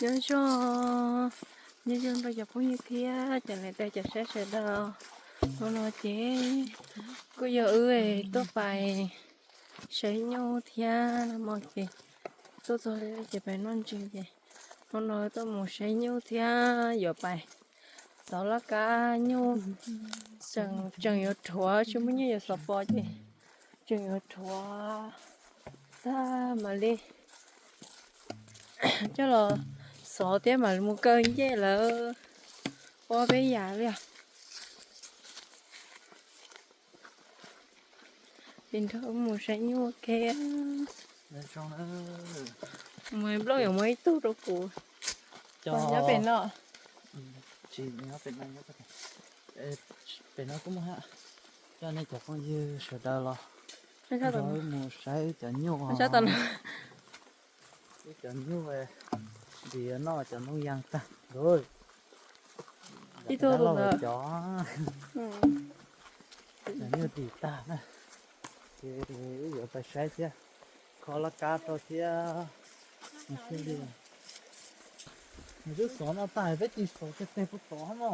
Nyob zoo, nyob zoo rau cov phooj ywg thiab cov niam tais cov saib sawv daws. Hnub no ces kuj yog wb tuaj pais saib nyuj thiab no ces tuaj txog li ces pais noj ntses ces hnub no tuaj mus saib nyuj thiab yuav pais xov laj kab nyuj. Tseem yuav rhuav tsis muaj nyiaj yuav xov pos ces tseem yuav rhuav tag mam li coj los xov thiab mam li mus kaw ncej lawv ua peb yam li os. Ces nrog wb mus saib nyuj ua ke. Mus nplooj yuav muaj ib tug rau kuv. Nyob pem no. Pem no kuj muaj hab. Coj nej cov phooj ywg sawv daws los nrog wb mus saib wb cov nyuj. Wb cov nyuj dim noj cov ntoo yas tag. Ib tug lawm cov, cov nyuj dim tag na. Ces wb yuav pais saib thiab, kho laj kab rau thiab. Nws twb xov no tag peb cia xov teg teg puag tod no.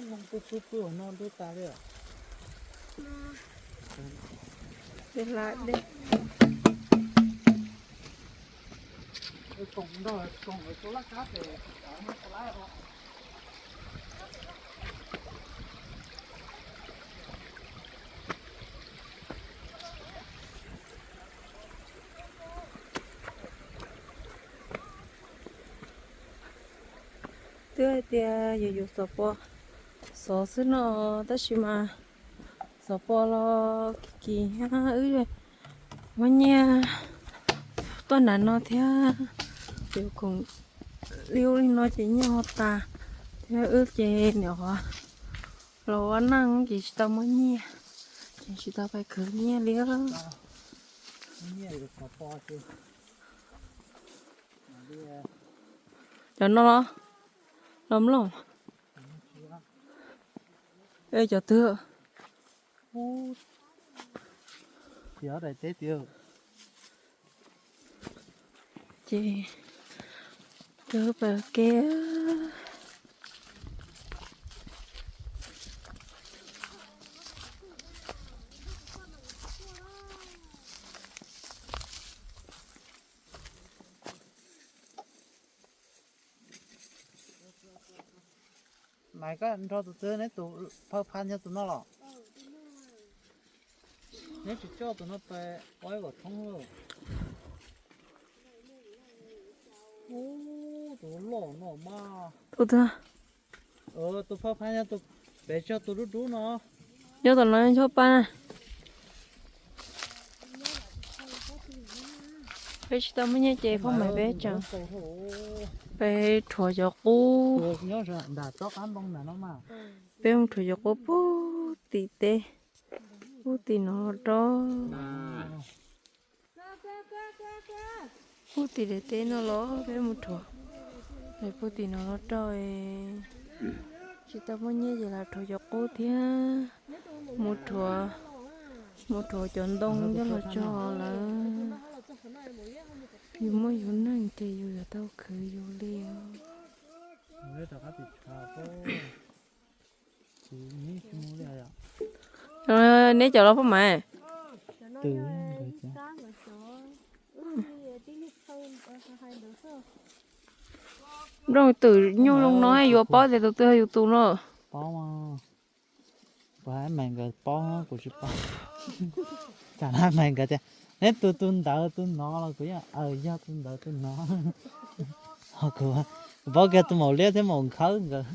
Ntoo pw pw pw no ntub tas li. Twb hais tias yuav yuav xov pos xov xwb no, tab sis mas xov pos los kim kim thiab wb muab nyiaj tuaj nram no thiab, ces khoom li ub li no ces nyiaj ho tas thiab wb ces niam qhuav los ua neej ces tsis tau muaj nyiaj, ces tsis tau pais khwv nyiaj li. Cov no los, los mloog. Cov twg? Ces, ces pais ua ke. Maiv, koj nrog tus twg, neb tus phaw pha nyob tus no los? Neb tsis coj tus no pais ua ib kom thoob lauj. Ub, tus loj no mas. Tus twg? Tus phaw pha nyob tus, pem tso tus dub dub no. Nyob tom no nyob pa na. Peb tsis tau muaj nyiaj ces phooj Maiv peb tseem peb rhuav cov qub. Peb mus rhuav cov qub puag tim teb, puag tim no los rau, puag tim daim teb no los peb mus rhuav, puag tim no los rau. Tsis tau muaj nyiaj ces lam rhuav cov qub thiab, mus rhuav, mus rhuav cov ntoo coj los tso lawm. Yus muaj yus neej ces yus yuav tau khwv yus li. Neb cov los phooj Maiv? Nplooj twm nyuj zoo no yuav paub tias tus twg yog yus tus no. Puas hais Maiv nkawd paub, kuv tsis paub. Cas hais Maiv nkawd tias neb tus tus ntawd tus no los kuv yeej, aws, yog tus ntawd tus no. Kuv paub kiag tus maum liab thiab maum nkhawb nkawd.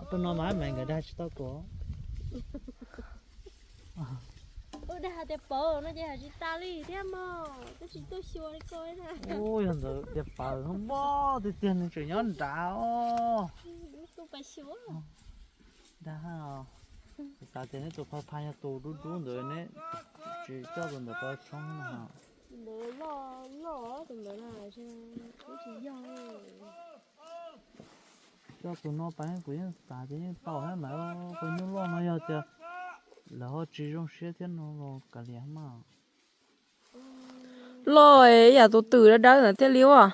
Tus no mas Maiv nkawd dag tsis tau kuv. Ua dag tias paub no ces hais tsis tas li thiab mog, twb tsis tuaj xyuas li ko na. Ub, yog ntawd tias paub mog, tiag tiag nws tseem nyob nrad os. Dag, xav tias neb tus phaw pha yog tus dub dub ntawd, neb tsis coj tus ntawd rau tshoob no. Ntawd loj loj tus ntawd na, twb tsis yog. Coj tus no pais kuv yeej xav tias yeej tau thiab mas, tus nyuj loj no yog tias Lawv ho tsis zoo siab thiab no los kav liam mas. Loj yam tus twm dawb dawb ntawd thiaj li ua.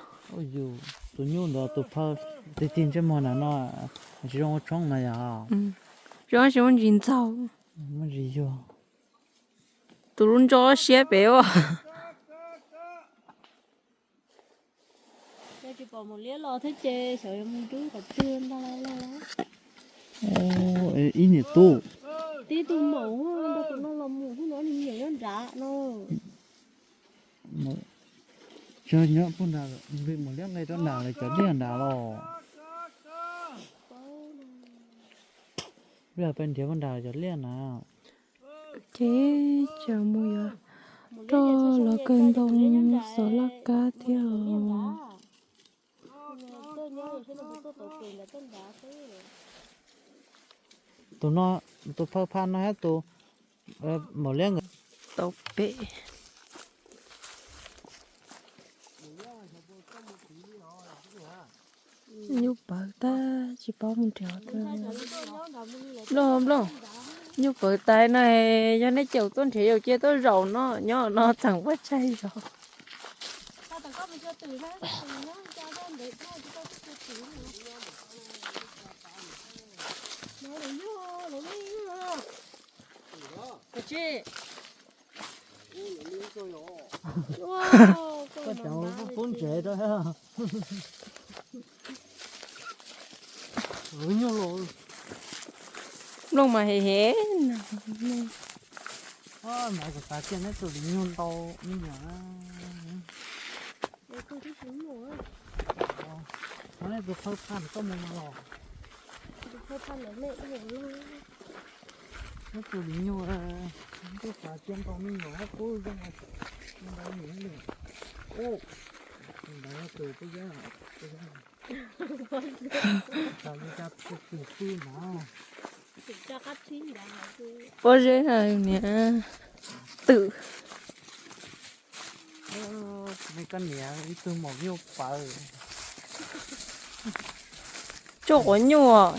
Tus nyuj ntawd tus phawj tig tig ntsej muag na no, tsis zoo ua tshoob mas yog. Zoo tsis muaj ntsis ntxaug. Muaj ntsis yuag. Tus lub ntso siab pem ua. Yog tsis pom maum liab los thiab ces xyov yuav mus rub qhov twg ntag lauj. Ib niam tub. Tib tug maum nrog tus no los mus hnub no nws nyiam nyob nrad no. Tsis nyob puag nrad, maum liab nqis rau nrad lawv cov liaj nrad los. Peb peb nrhiav puag nrad lawv cov liaj na. Ces tseem mus yuav roj los kawg ntoo xov laj kab thiab os. Tus no, tus phawj phaj no thiab tus maum liab nkawd tau pem. Nyuj pawv tag tsis paub mus nrhiav. Nplooj, nplooj, nyuj pawv tas no, yog nej caum tuaj nrhiav yaus cia tuaj zaum no, nyob no txheem pov tseg zaum. Koj cov pub ntsev rau. Nyuj los. Nplooj mas hem hem. Mas kuv xav tias neb tus li nyuj ntau me nyuam. Qhov nej tus phawj phaj koj mus no los. Neb tus li nyuj, neb xav tias ntau me nyuam qub zoo ntau me nyuam. Ntawd tus peb yab, peb yab. Pob zeb niag twm. Koj niam ib tug maum nyuj pawv. Tsuj quav nyuj.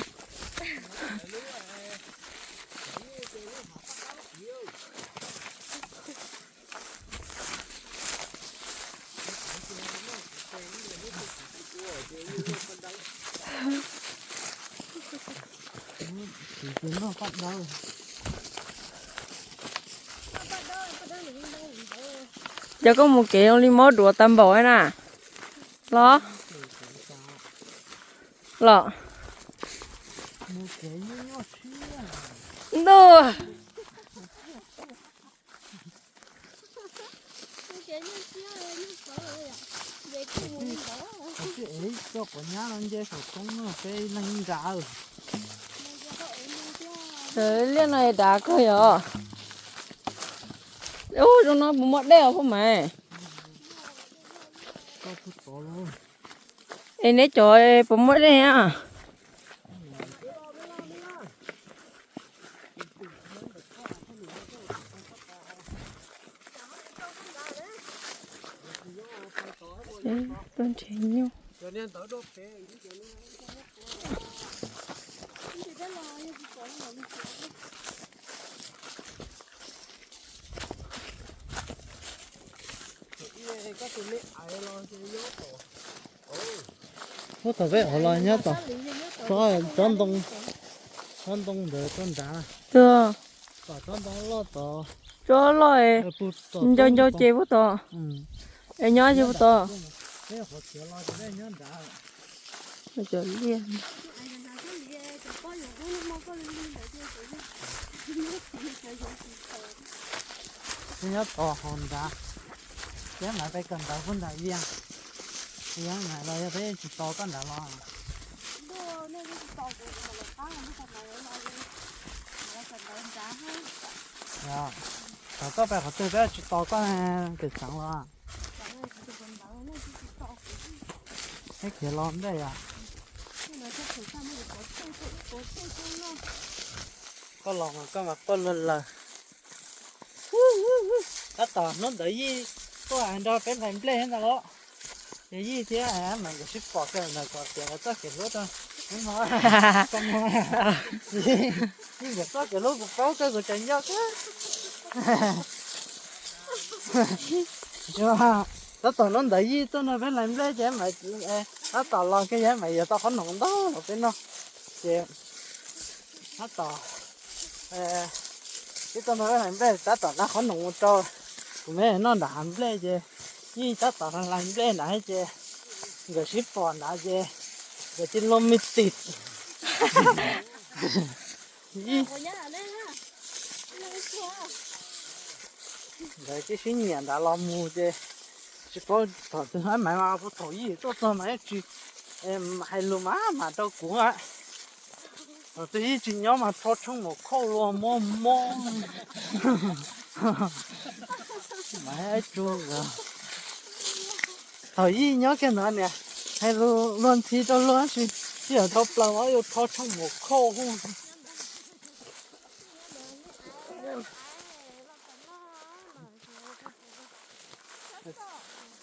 Ces koj mus kev zoo li mob duav tag npaum na. Los. Los. Ntuj. Coj quav nyab no nce saum roob no peb leeg nrad. Liaj no dav kawg yog. Ub, zoo no puas muaj dej os Phoj Maiv? Es neb cov puas muaj dej a? Tuaj nrhiav nyuj. Muab tom peb hauv los nyob tom tsob ntoo, tsob ntoo ntawd toj nrad. Tom tsob ntoo loj tod. Tsob loj, ncau ncau ces puag tod. Es nyob ces puag tod. Cov liaj. Peb nyob tod hauv nrad, peb mam peb kawm ntawv puag nram Vias. Yog mam los yog peb tsis tos koj nrad los. Thaum koj pais qhov twg peb tsis tos koj pem xeev los. Peb khiav los ntej yom. Koj los mas koj mas quaj luag lawm. Tab tom hnub ntawd Yij tuaj nrog peb hlais nplej ntag los. Ces Yij thiab mas nkawd sib pom kiag ntawd kom tias nkawd txoj kev hlub rau. Yij nkawm txoj kev hlub kuv paub koj kuv tseem nco kawg. Tab tom hnub ntawd Yij tuaj nrog peb hlais nplej ces Maiv, tab tom los kiag yog Maiv yuav tau qhob noom ntau los peb noj. Ces tab tom, Yij tuaj nrog peb hlais nplej tab tom nqa qhob noom mus rau kuv me noj nram hav nplej ces Yij tab tom hlais nplej nrad ces nkawd sib pom nrad ces nkawd cia li los me tim. Nkawd cia li sib nyiam nrad los mus ces tsis paub thaum twg Maiv mas puag thaum Yij tuaj txog mas yeej tsis hais lus mas mas rau kuv. Thaum twg Yij tsis nyob mas rho tsheej maum khauj luag mob mob. Maiv Tsu nkawd, thaum Yij nyob kiag ntawd niam hais lus luag ntxhi rau luag tab sis Yij yuav dhau plaws mas yuav rho tsheej maum khauj.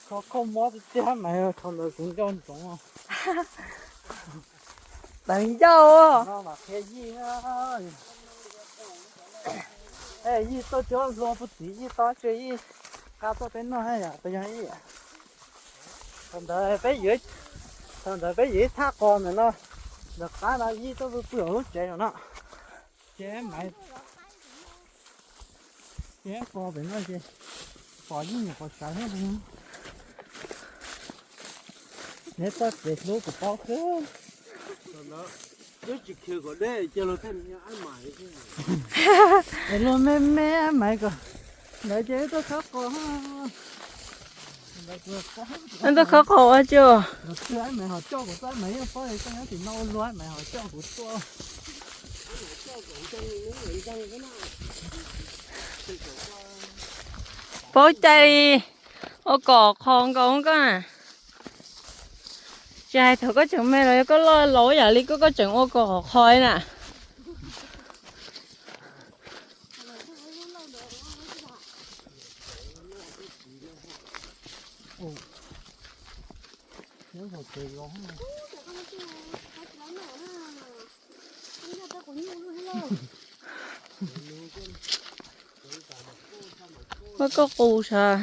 Kho khauj mob tiag tiag mas thaum ntawd kuv nco ntsoov. Tawv ncauj. No mas qhia Yij, Yij tuaj cuab hlua puag txiv Yij tob tse Yij nqa tuaj peb noj yom, yog Yij. Thaum ntawd peb, thaum ntawd peb yuav ib thaj qos ntawm no, ntawm qab no Yij tuaj pw pw hauv lub tsev no no. Ces Maiv, ces qos pem no ces pom Yij nyuam qhuav sawv thiab. Neb txoj kev hlub kuv paub kawg. Twb tsis khiav kom deb cia luag tej me ab mais xwb. Es luag me me ab mais kom ntawd ces wb tuaj khawb qos. Wb tuaj khawb qos ua tsi? Ab mais ho coj kuv txoj mais yeej paub koj nyob tim no ua luag ab mais ho coj kuv tuaj. Paub cai li, ua kom qhov nkaus koj na. Tsis hais thaum koj tseem me los yog koj loj laus yam li koj, koj tseem ua kom qhov qhov li na. Muab koj qus sav.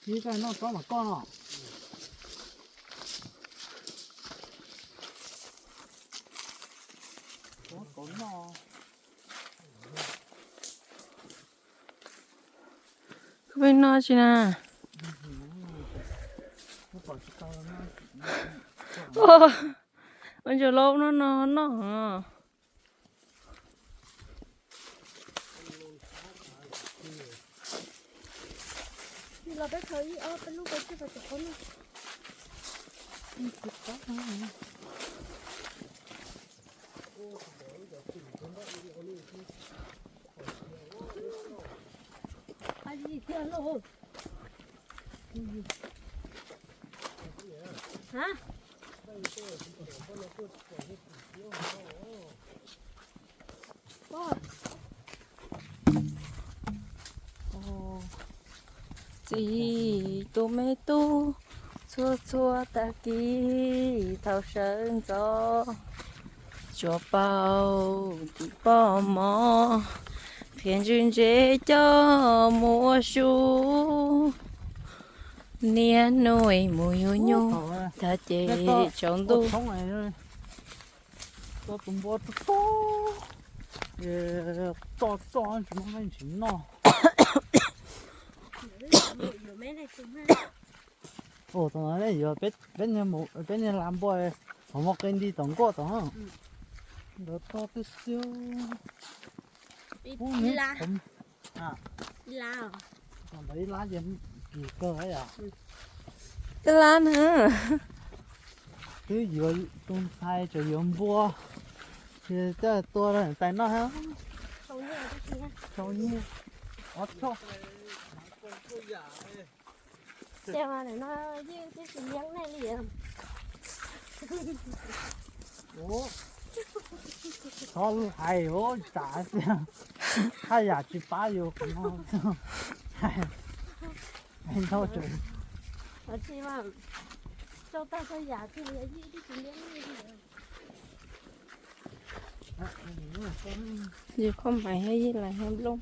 Ib koj noj tsob mas koj no. Koj pheej noj tsi na? Ua ntsuag laub no no noj. Txiv tus me tub, txhua txhua tag kis thaum sawv ntxov, tsuas paub tim poj mov, qhia ntsis ntsev coj mus ua su. Niaj hnub mus yuav nyuj tag ces tsaus ntuj. Txoj tus npua txoj txoj, txoj txoj tsis muaj me ntsis noj. Ua tau no yuav peb niag la npua, qhov muaj qe nti tom nkuaj tom. Ntawd toj twb xwb. Ntawd ib lab ces kis kawg yom. Ib lab na. Twb yuav tus ntxhais tseem yuav npua, ces coj tua rau niam tais noj thiab. Tau nyiaj ob txhoj. Ces mas no yeej twb tsis liab nej li. Ua, txhob lub hais ua tsam xwb, haj yam tsis pab yus qhov no. Hais ntau tseem, tsis mas, tau tag txhua yam cia li yeej twb tsis liab nej li. Yus koj mais thiab yij lais thiab nplooj,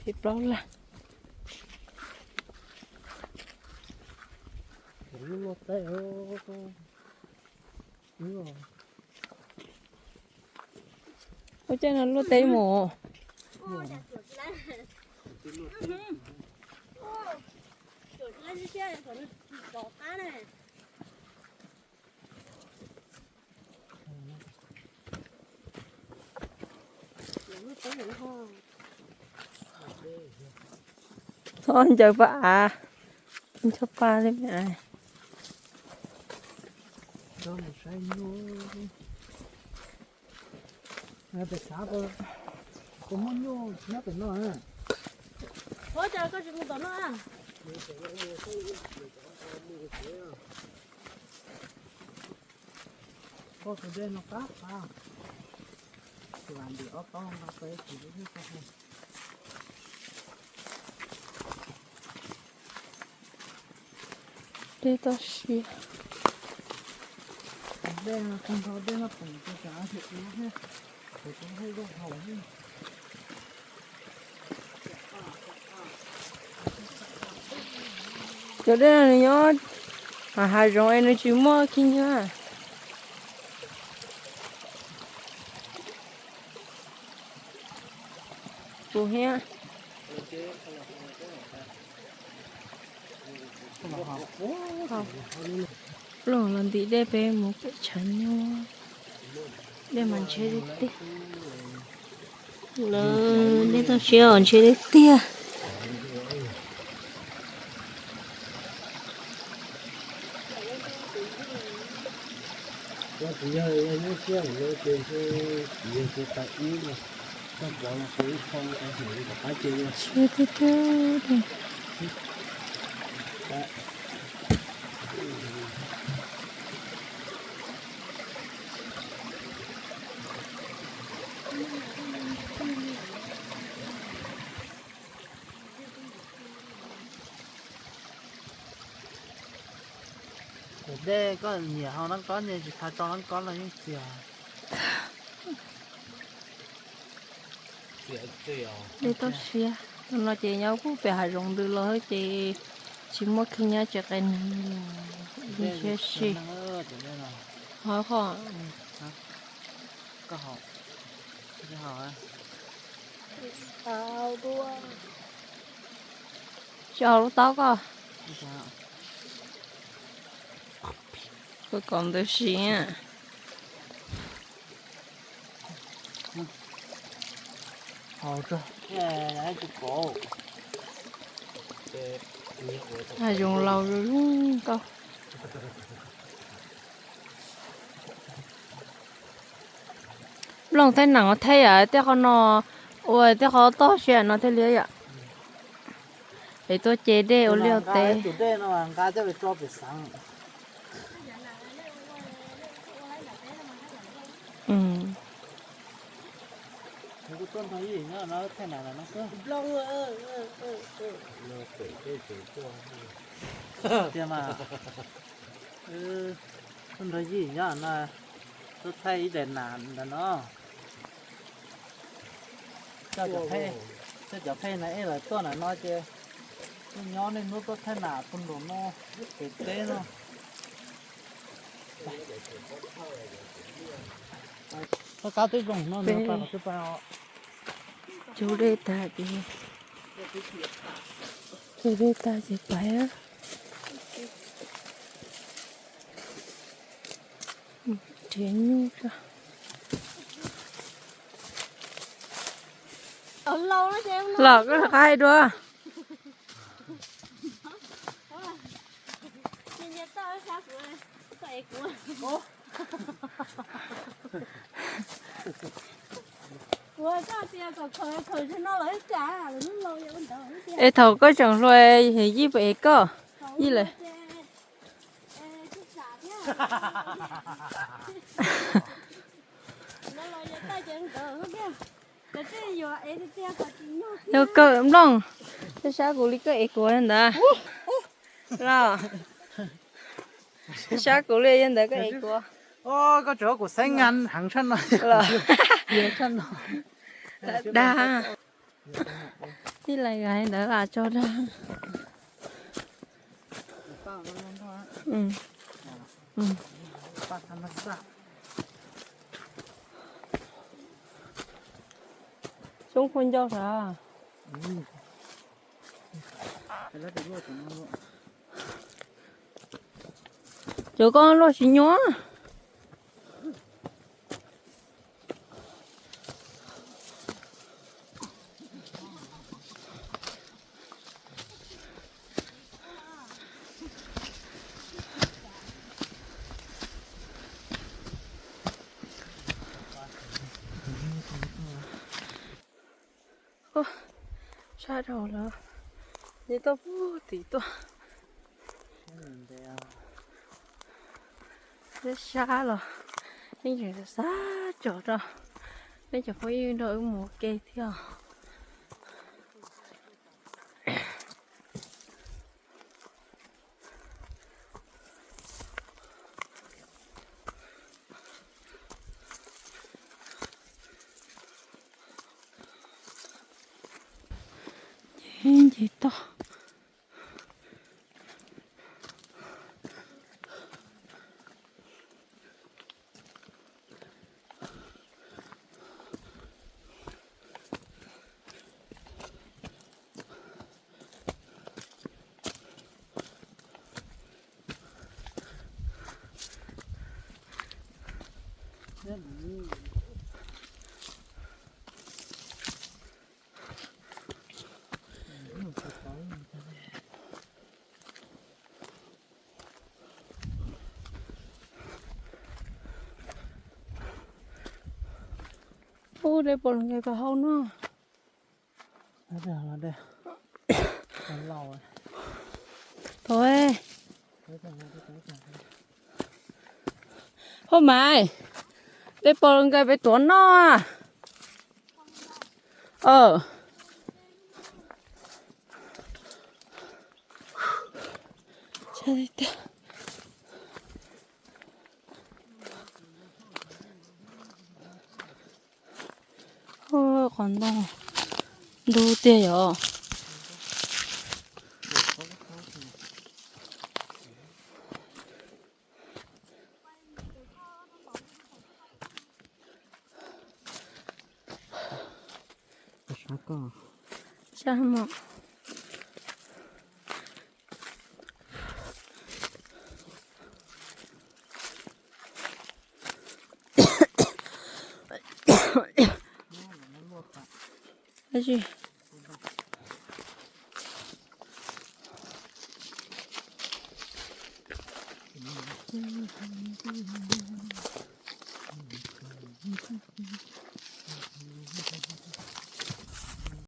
peb plaub leeg. Ua caij no luaj teb mus. Txhob ncaws pa av, nco pa li me ais. Pem xav puas muaj nyuj nyob pem no? Ua cas koj tsis mus tom no? Koj tus dej no qab qab, tus vam ntim ob tog nqa peb tus dej. Dej toj siab. Dej no, dej no pem, cov dej no nws nyob hav zoov es nws tsis muaj khib nyiab. Kuv thiab. Ploog los ntim dej peb mus pem tshav nyuj. Dej mas ntshiab tiag tiag. Lawv dej toj siab os, ntshiab tiag tiag. Ntshiab tiag tiag. Tus dej koj nyiam haus nab kob nyias tsis tau tso nab kob los yeej txias. Dej toj siab no ces nyob puag pem hav zoov ntws los ces tsis muaj khib nyiab tsis qe neeg li. Ntshiab si. Ho qhov tsis haus lub taub koj. Koj kom ntawd si. Hav zoov laus zoo zoo nkauj. Nplooj thaij nam thaij yam tej qhov no, ua tej qhov toj siab no thiaj liab yom. Es tuaj ce dej ua liaj teb. Tiag mas, tuaj nrog yij nyob no, tuaj thaij ib daim nas ntawm no. Coj cov phej na, ej lawv tuaj ntawm no ces nyob niaj hnub tuaj thaij nas puag nraum no, pem teb no. Koj kab twb zoo no, peb cug dej tag ces, cug dej tag ces pais. Nrhiav nyuj tso. Los koj rov qab hais dua. Es thaum koj tseem hluas, yij puas ev koj? Yij lawm. Yog kawg nplooj, tej sab kuv li koj ev kuv ntawd. Los, tej sab kuv li yog ntawd koj ev kuv. Koj tsuav kuv xeeb ngan heev tshaj no. Dag. Ib lais gais ntawd lam tso dag. Xyoob khuab ncauj sav. Cov koj luaj tsis nyuaj. Sab dhau lawm, nce tuaj puag tim tuaj. Sab sab los yeej tseem xav tsom rau peb cov phooj ywg nrog wb mus ua ke thiab. Nce toj. Ub, dej Pos Los Nkees puas hau no? Thov, Hauv Maiv, dej Pos Los Nkees peb tuav noj. Qhov ntoo ntug tiag yom. Sab mos.